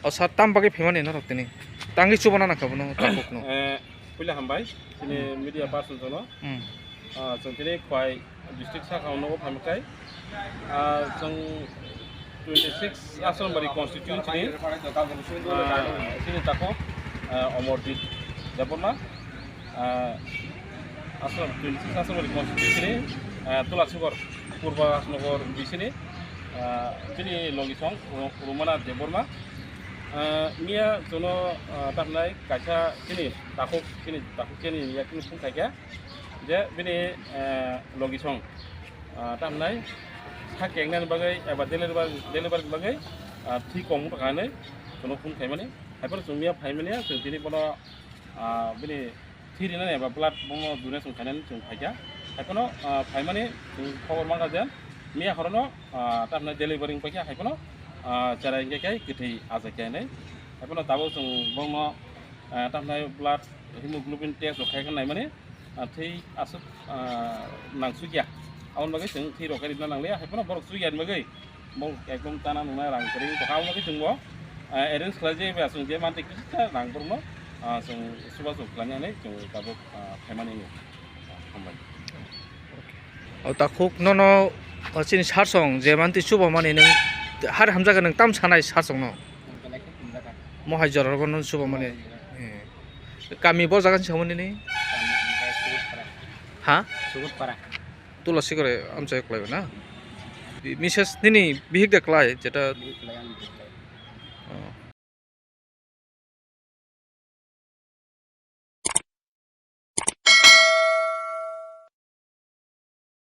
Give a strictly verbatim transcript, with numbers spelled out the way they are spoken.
Sir, tam bagwi phaimani norok tini? Tangwi chubana nangkha bono takhukno. Eh, puila hambai, chini media person jono. Hmm. Ah, chwng tini Khwai district saka o nogo phaimani kai. Ah, chwng twenty six Asrambari constituency ni, ah, chini takhuk, ah, Omorjit Debbarma. Ah, Asram, twenty six Asrambari constituency ni, ah, Tulasugor, Purba Nagar bisini, ah, chini logisong Ru-, Rumana Debbarma. Ah, miya jono, ah, tamnai kaisa chini takhuk, chini takhuk chini yakni phung khaikha je bini, ah, logisong, ah, tamnai sak kengnani bagwi eba deliver, deliver bagwi, ah, thwi kong wngkha hinwi jono phung khaimani. Haiphano chwng miya phaimani, chwng tini bono, ah, bini thwi rinani eba blood bono donation khainani chwng phaikha. Haiphano, ah, phaimani chwng khobor mankha je miya horono, ah, tamni delivery wngpaikha, haiphano, ah, cherai hwnkhe khe kwthwi achaikha hinwi. Haiphano tabuk chwng bono, ah, tamni blood hemoglobin test rok khaikha naimani, ah, thwi aswk, ah, nangsukya. Aboni bagwi chwng thwi rok khe rwna nangliya, haiphano borok chukya hinwi bagwi. Bo ekdom chana nungnai rang kwrwi tongkha, abo khe chwngbo, ah, arrange khlaijak bai chwng je mantwi kisa rang borokno, ah, chwng chubachu khlainani chwng tabuk, ah, phaimani hinwi, ah, hambai. O takhuk nono, o chini sir song je mantwi chubamani nwng har hamjakhe nwng tam sanai sir songno? Mohai jora rogo nwng chubamani. Eh. Kami bo jaga ni samani ni? Ha? Sugutpara. Tula sikore amchai kwlaiba na? Mises nini bihik de kwlai, jeta. Bihik kwlai, ang bihik kwlai. Oh.